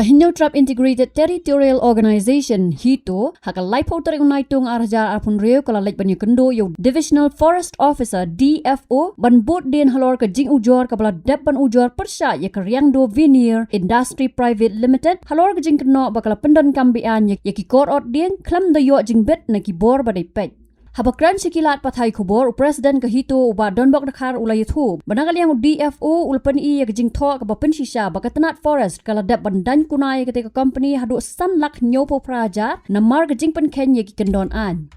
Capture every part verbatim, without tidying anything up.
Hynñiewtrep Integrated Territorial Organization, HITO, ha ka laiphew tarik u Naitung ar hajar arphew hynriew ka la leit ban ïakynduh ïa u Divisional Forest Officer, D F O, ban bud dien halor ka jingujor kaba la dep ban ujor pyrshah ïa ka Riangdo Veneer Industry Private Limited, halor ka jingkynnoh ba ka la pyndonkam beaiñ ïa, ïa ki kor ot dieng khlem da ïoh jingbit na ki bor ba dei peit. Haba kren sha ki lad pathai khubor, u President ka HITO u Bah Donbok Dkhar u la ïathuh ba na ka liang u D F O u la pyni ïa ka jingthoh kaba pynshisha ba ka tnat Forest ka la dep ban daiñ kuna ïa katei ka company haduh san lak hynñiewphew phra hajar namar ka jingpynkheiñ ïa ki kyndon aiñ.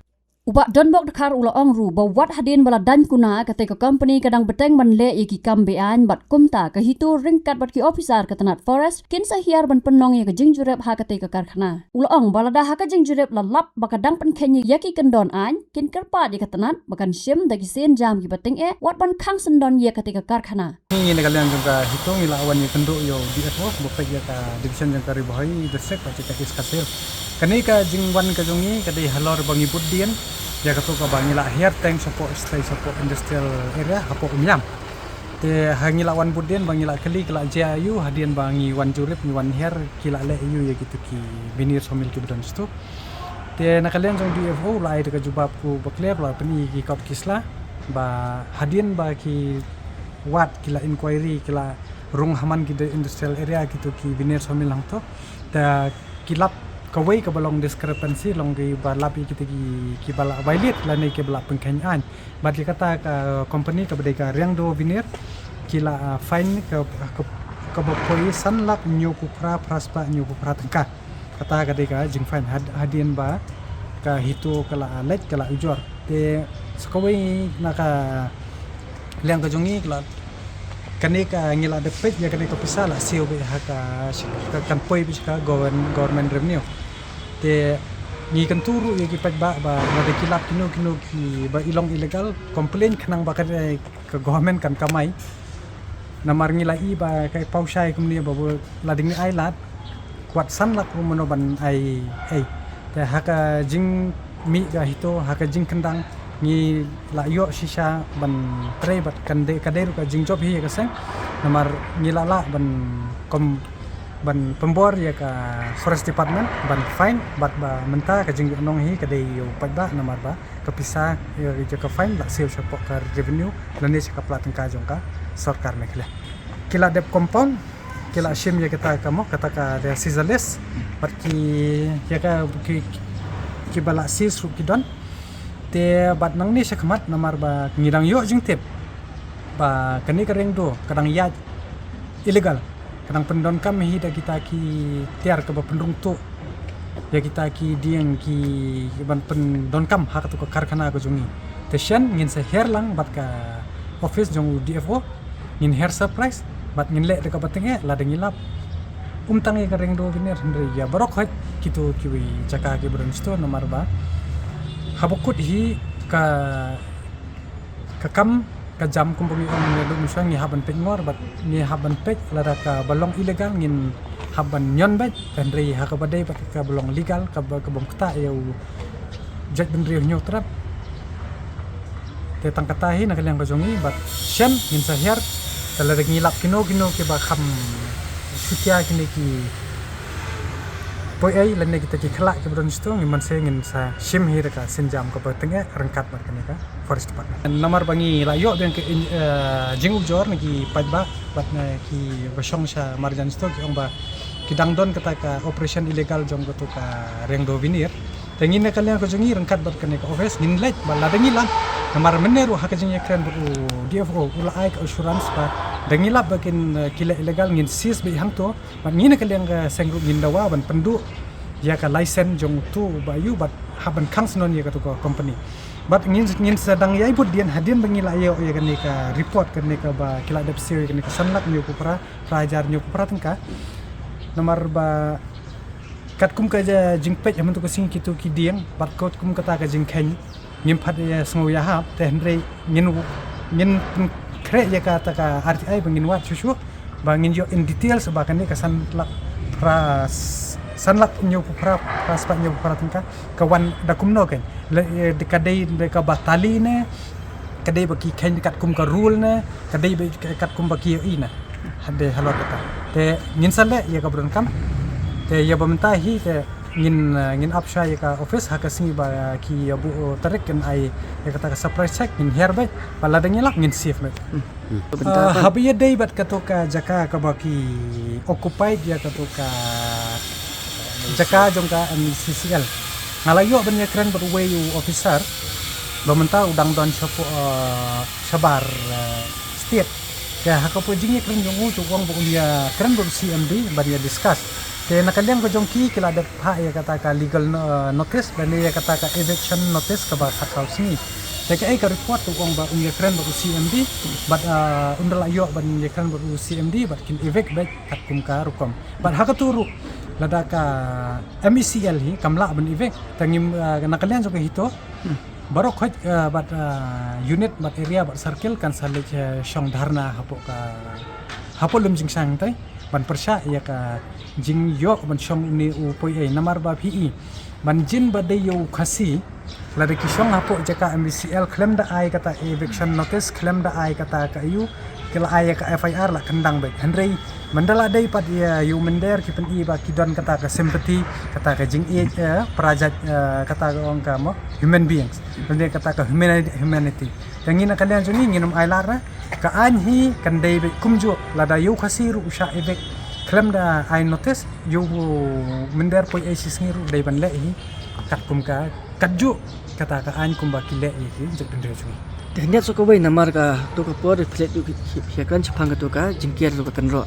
U Bah Donbok Dkhar u la ong ruh ba wat hadien ba la daiñ kuna, katei ka company ka dang bteng ban leh ïa ki kam beaiñ, bad kumta ka HITO ryngkat bad ki officer ka tnat Forest kin sa hiar ban pynlong ïa ka jingjurip ha katei ka karkhana. U la ong ba lada ha ka jingjurip la lap ba ka dang pynkheiñ ïa ki kyndon aiñ, kin kyrpad ïa ka tnat ba kan shim da ki sienjam kiba tyngeh wat ban khang syndon ïa katei ka karkhana. Ngi na ka liang jong ka HITO ngi la wan ïakynduh ïa u D F O ba peit ïa ka division jong ka Ri Bhoi District bad ka East Khasi Hills. Kane ka jingwan ka jong ngi ka dei halor ba ngi bud dien ïa kato kaba ngi la hiar teng shapoh, shapoh industrial area hapoh Umiam. Te ha ngi la wan bud dien ba ngi la kylli ki la jia aiu hadien ba ngi wan jurip, ngi wan hiar, ki la leh aiu ïa kito ki veneer sawmill kiba don shato. Te na ka liang jong D F O u la ai da ka jubab kaba clear, u la pyni ki kot ki sla ba hadien ba ki wad, ki la inquiry, ki la rung ha man ki de industrial area kito ki veneer sawmill hangto. Te ki lap kawei kaba long discrepancy, long kiba lap ïa kito ki, kiba la violate lane kiba la pynkheiñ aiñ. Bad ïa kata ka company kaba dei ka Riangdo Veneer, ki la, ah, fine ka, ka, kaba poi san lak hynñiewphew phra, phra spah hynñiewphew phra tyngka. Kata ka dei ka jingfine had-, hadien ba ka HITO ka la leit ka la ujor. Te sa kawei na ka liang ka jong ngi ka la, kane ka ngi la dep peit ïa kane ka pisa la siew beit ha ka, ka kan poi beit ka govern-, government revenue. Te ngi kyntu ruh ïa ki paidbah ba lada ki lap kino kino kiba i long illegal, complain khnang ba ka, ka government kan kamai. Namar ngi la i ba ka paw shai kumne ba, ba lada ngi ai lad kwah san lak ruh mano ban ai, ai. Te ha ka jingmih ka HITO, ha ka jingkyndang ngi la ïoh shisha ban trei bad kan dei, ka dei ruh ka jingjop hi ïa ka seng. Namar ngi la lah ban kom, ban pynbor ïa ka Forest Department ban fine, bad ba mynta ka jingïohnong hi ka dei ïa u paidbah namar ba ka pisa ïa, ïa ka fine la siew shapoh ka revenue lane sha ka pla tyngka jong ka sorkar Meghalaya. Ki la dep compound, ki la shim ïa kata ka mo, kata ka, the scissor lift, bad ki, ïa ka ki, kiba la seize ruh ki don. Te bad nangne shakhmat namar ba ngi dang ïoh jingtip ba kane ka Riangdo ka dang ïaid illegal, ka dang pyndonkam hi da kita ki tiar kaba pynrung tuh ïa kita ki dieng ki, ki ban pyndonkam ha kato ka karkhana ka jong ngi. Te shen ngin sa hiar lang bad ka office jong u D F O, ngin hiar surprise bad ngin leh da kaba tyngeh lada ngi lap. Ym tang ïa ka Riangdo Veneer hynrei ïa baroh hi kito kiwei jaka kiba don shato namar ba haba kut hi ka, ka kam ka jam kumba ngi ong, ngi duk ngi shuwa ngi hap ban peit ngor bad ngi hap ban peit, lada kaba long illegal ngin hap ban ñion beit, hynrei ha kaba dei bad kaba long legal, kaba, kaba ym ktah ïa u jaitbynriew Hynñiewtrep. Te tang kata hi na ka liang ka jong ngi bad shen ngin sa hiar, te lada ngi lap kino kino kiba kham shutia kine ki poi ei lane kita ki khlak kiba don shato, ngin man se ngin sa shim hi da ka sienjam kaba tyngeh ryngkat bad kane ka Forest Department. Namar ba ngi la ïoh biang ka, eh, jingujor na ki paidbah bad na kiba shong sha marjan shato ki ong ba ki dang don kata ka operation illegal jong kato ka Riangdo Veneer. Te ngi na ka liang ka jong ngi ryngkat bad kane ka office ngin leit ba lada ngi lap. Namar mynne ruh ha ka jingïakren bad u D F O u la ai ka assurance ba da ngi lap ba kin, eh, ki leh illegal ngin seize beit hangto. Bad ngi na ka liang ka seng ruh ngin dawa ban pynduh ïa ka license jong uto uba ïoh bad hap ban khang syndon ïa kato ka company. Bad ngin, ngin sa dang ïai bud dien hadien ba ngi la ïoh ïa kane ka report, kane kaba ki la dep siew ïa kane ka san lak hynñiewphew phra, phra hajar hynñiewphew phra tyngka. Namar ba katkum ka ja-, jingpeit ha mynta ka sngi kito ki dieng bad katkum kata ka jingkheiñ, ngim pat ïa sngew ïahap, te hynrei ngin, ngin pynkhreh ïa kata ka R T I ba ngin wad shuh shuh ba ngin ïoh in details ba kane ka san lak phra, san lak hynñiewphew phra, phra spah hynñiewphew phra tyngka ka wan da kumno kein. Le, eh, ka dei da kaba tali ne, ka dei ba ki kheiñ katkum ka rule ne, ka dei ba katkum ba ki ïohi ne. Hadei halor kata. Te ngin sa leh ïa kaba donkam. Te ïa ba mynta hi te ngin, eh, ngin ap shuwa ïa ka office ha ka sngi ba, eh, ki ïa buh, eh, tarik kin ai ïa kata ka surprise check, ngin hiar beit, ba lada ngi lap ngin sieve beit. Hmm. Ah, haba ïadei bad kato ka jaka kaba ki occupied ïa kato ka jaka jong ka M E C L. Nga la ïoh ban ïakren bad uwei u officer ba mynta u dang don shapoh, ah, shabar, ah, state. Te ha ka por jingïakren jong u, u ong ba un ïakren bad u C M D ban ïa discuss. Te na ka liang ka jong ki, ki la dep phah ïa kata ka legal no-, notice lane ïa kata ka eviction notice kaba khatsaw sngi. Te kaei ka report, u ong ba un ïakren bad u C M D bad, ah, un da la ïoh ban ïakren bad u C M D bad kin evict beit katkum ka rukom. Bad ha kato ruh, lada ka M E C L hi kam lah ban evict, te ngim, ah, na ka liang jong ka HITO, baroh khoit, ah, bad, ah, unit bad area bad circle kan sa leit, eh, shong dharna hapoh ka, hapoh lum jingshang te ban pyrshah ïa ka jingïoh ban shong une u poiei, namar ba phi i ban jin ba dei ïa u Khasi, lada ki shong hapoh jaka M E C L khlem da ai kata eviction notice, khlem da ai kata ka ïu, ki la ai ïa ka F I R la kyndang beit. Hynrei mynda la dei pat ïa u mynder, ki pyni ba ki don kata ka sympathy, kata ka jingïeit, eh, para jait, eh, kata ka ong ka mo, human beings. Lane kata ka humani-, humanity. Te ngi na ka liang jong ngi ngin ym ailad re. Ka aiñ hi kan dei beit kumjuh, lada ïa u Khasi ruh u shah evict khlem da ai notice, ïa u mynder poiei shi sngi ruh dei ban leh hi katkum ka, katjuh kata ka aiñ kumba ki leh ïa ki jaitbynriew jong ngi. Te hynñiewsuk kawei, namar kato ka por phi leh, phi ïakren shaphang kato ka jingker, kato ka kynroh.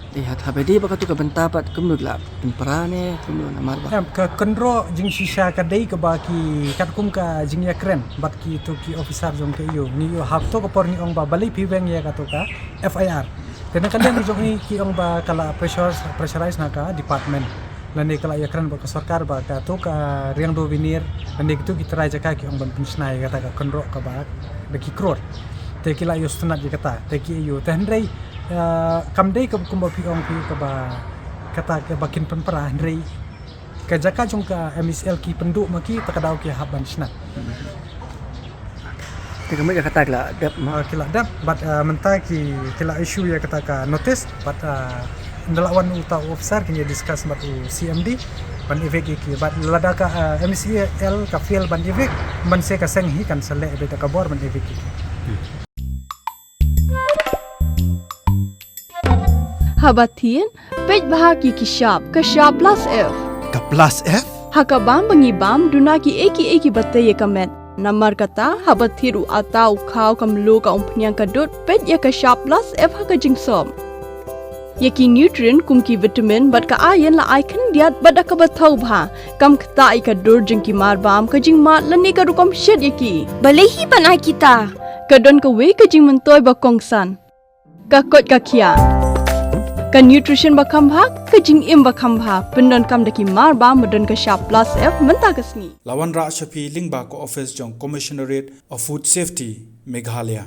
Te haba dei ba kato ka bynta pat, kumno la pynpra ne kumno, namar ba, em, ka kynroh jingshisha ka dei kaba ki, katkum ka jingïakren bad kito ki officer jong ka ïu, ngi ïu ha kato ka por ngi ong ba balei phi weng ïa kato ka F I R. Te na ka liang jong ngi ki ong ba ka la pressure, pressurize na ka department lane ka la ïakren bad ka sorkar ba kato ka Riangdo Vinir lane kito ki trai jaka ki ong ban pynshna ïa kata ka kynroh kaba da ki klur. Te ki la ïohsngew ïa kata, te ki ïu. Te hynrei, eh, kam dei ka kumba phi ong phi kaba, kata kaba kin pynpra, hynrei ka jaka jong ka M E C L ki pynduh ma ki, te ka daw ki hap ban shna. Te ka mut ïa kata ki la dep ma? Ah, ki la dep, bad, ah, mynta ki, ki la issue ïa kata ka notice, bad, ah, ynda la wan uta u officer kin ïa discuss bad u C M D ban evict ïa ki, bad lada ka, ah, M E C L ka fail ban evict, mynta ka seng hi kan sa leh beit ka bor ban evict ïa ki. Haba thied, peit bha ïa ki shap, ka shap plus F. Ka plus F? Ha ka bam ba ngi bam, duna kiei kiei kiba tei ïa ka met. Namar kata, haba thied u atta, u khaw, ka mluh, ka umphniang, ka dud, peit ïa ka shap plus F ha ka jingsop. Ïa ki nutrient kum ki vitamin bad ka iron la ai khyndiat bad da kaba thaw bha. Kam ktah ïa ka dur jong ki marbam, ka jingmad lane ka rukom shet ïa ki. Balei hi ban ai kita? Ka don kawei ka jingmyntoi ba kongsan. Ka koit ka khiah. Ka nutrition ba kham bha, ka jingim ba kham bha. Pyndonkam da ki marbam ba don ka shap plus F mynta ka sngi. La wanrah sha phi lyngba ka office jong Commissionerate of Food Safety, Meghalaya.